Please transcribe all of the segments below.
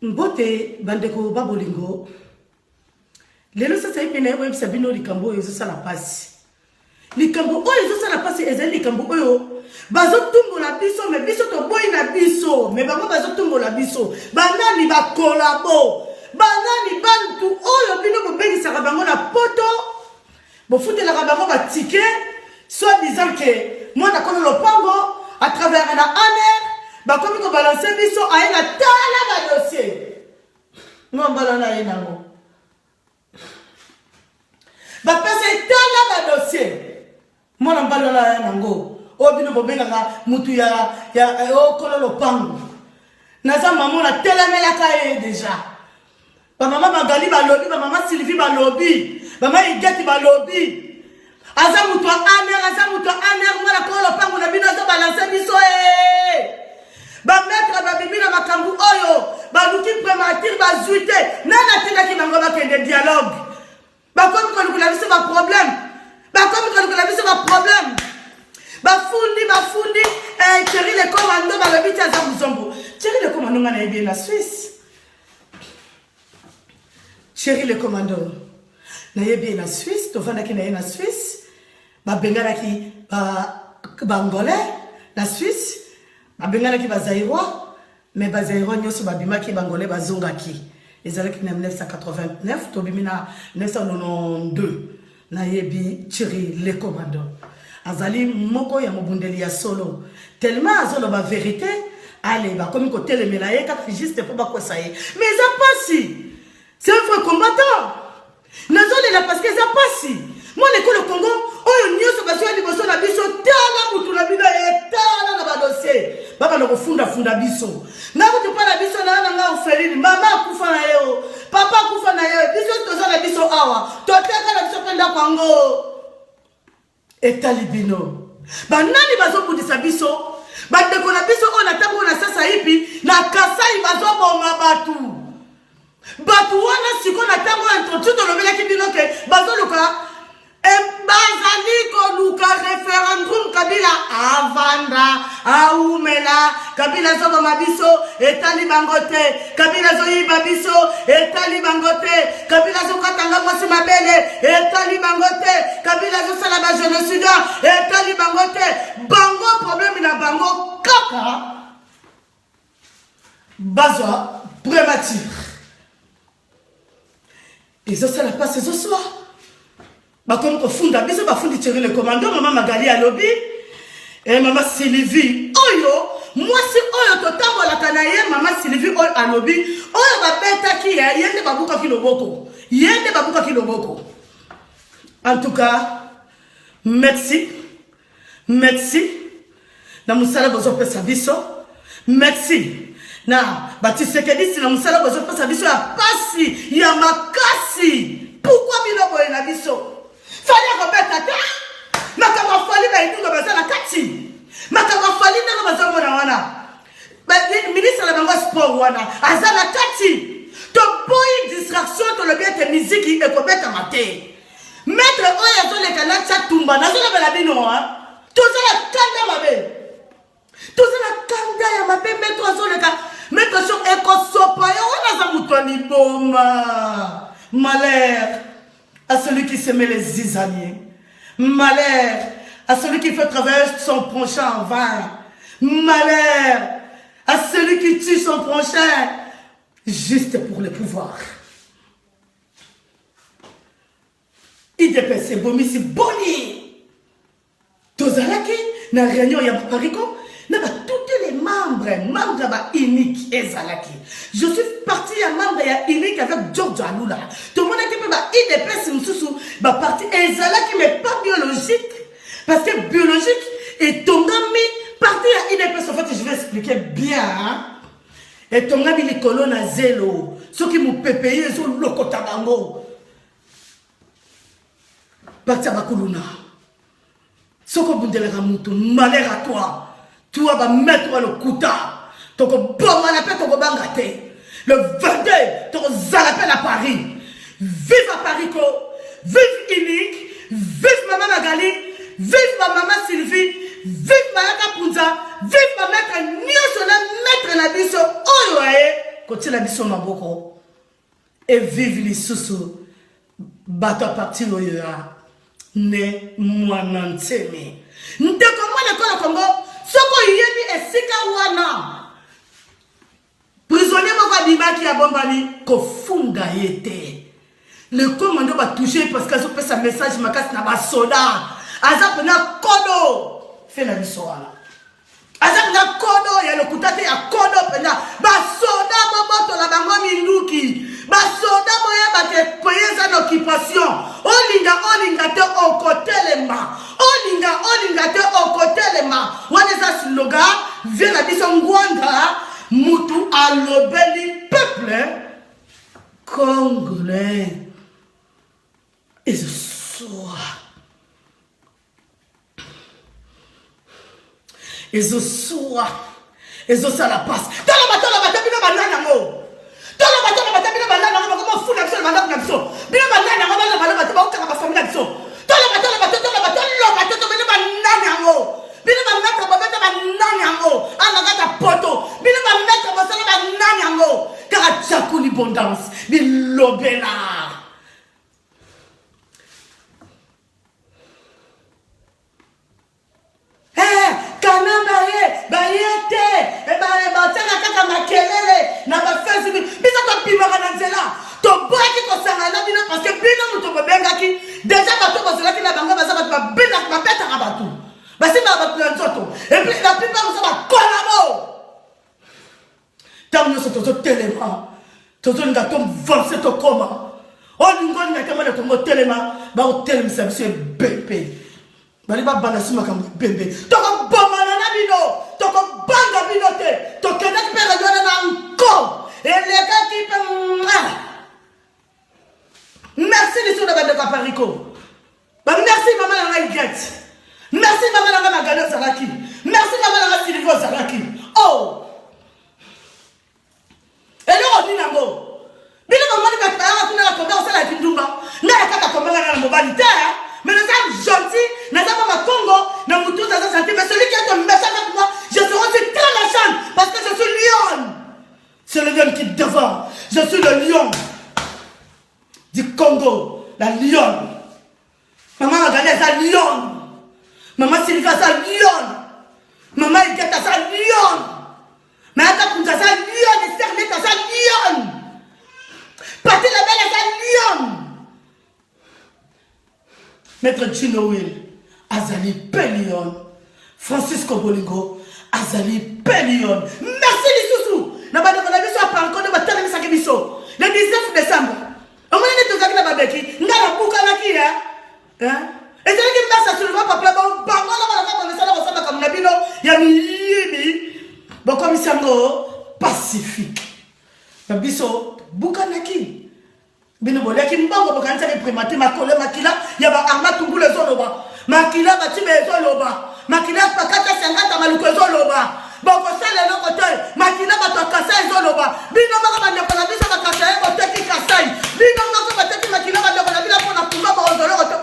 Mbote bandeko ba bolingo, lelo sasa ye mpe naye koyebisa bino likambo oyo ezosala mpasi. Likambo oyo ezosala mpasi ezali likambo oyo bazotumbola biso, me biso toboyi na biso, me bango bazotumbola biso. Banani bakolabo? Banani bantu oyo bino bobengisaka bango na poto, bofutelaka bango batike soit disant ke mwana kolo lopango atravers na aner, bakomi kobalanse biso aye na tala badossier mwa mbala na ye nango bapesa ye tala badossier mwana mbala wana aya nango oyo bino bobengaka mutu ya, ya okolo lopango. Naza mama natelemelaka ye deja. Bamama Magali balobi, bamama Sylvie balobi, bamama Igeti balobi, aza moto ya aner, aza moto ya aner, mwana kolo lopango na bino azobalanse biso e bametre babimi na makambo oyo baluki primature bazwi te. Nani atindaki bango bakende dialogue? Bakomi kolukela biso baproblème, bakomi kolukela biso baproblème. Bafundi, bafundi eh, Thierry le commando, balobi ti aza muzombo. Thierry le commando, ngai nayebi ye na Suisse. Thierry le commando nayebi ye na Suisse, tovandaki na ye na Suisse. Babenganaki baangolais ba na Suisse, babenganaki bazaïrois, mais bazaïrois nyonso babimaki, bangolais bazongaki. Ezalaki na 1989, tobimi na 1992. Nayebi Thierry le commando, azali moko ya mobundeli ya solo, tellement azoloba vérité. Ale bakomi kotelemela ye kaka juste mpo bakwesa ye, mais eza mpasi. C'est un vrai combattant. Nazolela parce que eza mpasi. Mwana ekolo Congo oyo nyonso bazwa liboso na biso, tala mutu na bino ye, tala na badossier, babanda kofundafunda biso. Nga kutu mpa na biso naa na nga orpheline, mama akufa na ye o, papa akufa na ye, biso toza na biso awa, toteka na biso mpe ndako yango etali bino. Banani bazobundisa biso? Bandeko na biso oyo na ntango oyo na sasa ipi na Kasai bazoboma bato, bato wana sikoyo na ntango oyo introduction tolobelaki bino ke bazoluka, bazali koluka referendum. Kabila avanda aumela, Kabila azoboma biso etali bango te, Kabila azoyiba biso etali bango te, Kabila azokatanga mwasi mabele etali bango te, Kabila azosala bagénocide etali bango te. Bango problème na bango kaka bazwa prémature. Ezosala mpasi, ezoswa. Bakomi kofunda biso, bafundi Thierry le commando. Mama Magali alobi e, mama Sylvie oyo mwasi oyo totambolaka na ye, mama Sylvie oyo alobi oyo babetaki ye, ye nde babukaki loboko, ye nde babukaki loboko. En tout cas merci, merci na mosala bozopesa biso, merci na batisekedisi na mosala bozopesa biso ya pasi ya makasi. Pourquoi bino boye na biso? Fally akobeta te. Makambo ya Fally, baedunga baza na kati. Makambo ya Fally, ndenge bazomona wana, ministre na bango ya sport wana aza na kati. Toboyi distraction, tolobi ete miziki ekobetama te. Maître oyo azoleka na tia tumba, nazolobela bino, toza na kanda mabe, toza na kanda ya mabe. Maître azoleka, maître so ekosopa yo wana, aza moto ya liboma. Malheur à celui qui sème les zizaniers, malheur à celui qui fait travailler son prochain en vain, malheur à celui qui tue son prochain juste pour le pouvoir. UDPS ebomisi boni. Tozalaki na réunion ya bapariko na ba toutes les membres, membre ya ba unique ezalaki. Je suis parti ya membre ya unique avec George Alula. Tomonaki mpe ba UDPS mosusu, baparti ezalaki, mais pas biologique, parce que biologique etongami parti ya UDPS. En fait, je vais expliquer bien, hein? Etongami likolo na zelo, soki mopepe ye ezolokota bango. Parti ya bakuluna, soki obundelaka mutu, malheur à toi. Toi, bamaître wa lokuta, tokobomana mpe tokobanga te. Le 22 tokozala mpe na Paris. Vive Apariko, vive unique, vive mama Magali, vive bamama Sylvie, vive Mayaka Punza, vive bamaître nyonso na maître na biso oyo aye. kotiela biso maboko e vive lisusu bato ya parti oyo ya ne mwana nsemi. Ndeko mwana ekolo Kongo, soki oyebi esika wana prisonnier moko abimaki abombami, kofunda ye te. Le commando ba touche parce que azopesa message makasi na basoda, aza mpena kodo fe na biso wana, aza mpenza kodo ya lokuta te, ya kodo mpenza. Basoda bobotola bango minduki, basoda boyeba te pays eza na occupation. Olinga olinga te okotelema, olinga olinga te okotelema. Wana eza slogan vie na biso. Ngwanda mutu alobeli peuple congolais ezosoa ezosuwa, ezosala mpasi. Toloba toloba te, bino banani yango? Toloba toloba te, bino banani yango? Bakomofunda biso na bandako na biso. Bino banani yango? Baloba loba te, baokanga bafamille na biso. Toloba toloba te, toloba toloba te, to bino banani yango? Bino bametre bobeta banani yango alakata poto? Bino bametre bosala banani yango? Kaka jakuli bondance bilobela. Eh, kananga ye baye te, batiaka kaka makelele na bafacebook. Biso tobimaka na nzela, toboyaki kosangana na bino parce que bino moto bobengaki deja bato bozalaki na bango, baza bato babetaka bato, basimbaka bato na nzoto, epuis la plupart oza bakolabo. Ntango nyonso tozotelema, tozolinga toavanse, tokoma olinga olinga te, mwana Kongo telema, bakotelemisa biso ebembe, bali babanda si makambo ebembe. Tokobomana na bino, tokobanga bino te. Tokendaki mpe radio wana na nko elekaki mpe. Merci lisusu na bandeko ya Pariko. Merci mama na ngai Get, merci mama na ngai Magali ozalaki, merci mama na ngai Sylvie ozalaki. Oh, eloko nini yango bino bomoni bato bayaka kuna na kombe kosala kindumba? Ngai kaka kombanga na mobali te, mais naza gentil, naza mama Congo na mutu, naza gentil. Mais celui qui est méchant avec moi, je serai aussi très méchante parce que je suis lion. C'est le lion qui devant. Je suis le lion du Congo, la lionne. Maman Magali aza lionne, mama Silika aza lionne, mama Igeta aza lionne, Mayaka Punza aza lionne, Esther Net aza lionne, Pati Label aza lionne, Maître Chino Will azali mpe lionne, Francisco Bolingo azali mpe lionne. Merci lisusu na bandeko na biso ya Parco nde batelemisaki biso le 19 décembre. Omoni nde tozalaki na babeki, ngai nabukanaki ye ezalaki masa sulva papla bango na balaka bamesana kosala makambo na bino ya miyibi, bokomisi yango pacifique na biso bukanaki. Bino boliaki mbongo, bokanisaki primate makolo, makila ya baarma tungulu ezoloba, makila batibe ezoloba, makila pakata sangata maluku ezoloba. Bokosala eloko te. Makila bato ya Kasai ezoloba. Bino moko bandeko na biso bakasai boteki Kasai, bino moko boteki makila bandeko na bino mpona pouvoir. Bokozwa eloko te.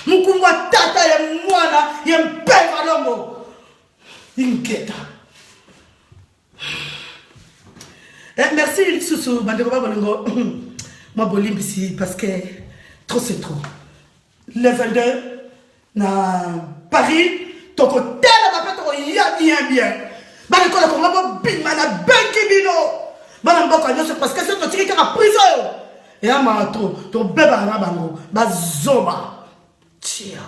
Mokungu tata ya mwana ya mpenga longo inketa. Eh, merci lisusu bandeko ba bolingo, mwa bolimbisi parce que trop c'est trop. Le 22 na Paris tokotelema mpe tokoya bien bien. Balikola Kongo bobima, na bengi bino bana mboka nyonso parce que soki totiki kaka prise oyo eyamaka trop, tobebaka na bango bazoba tia.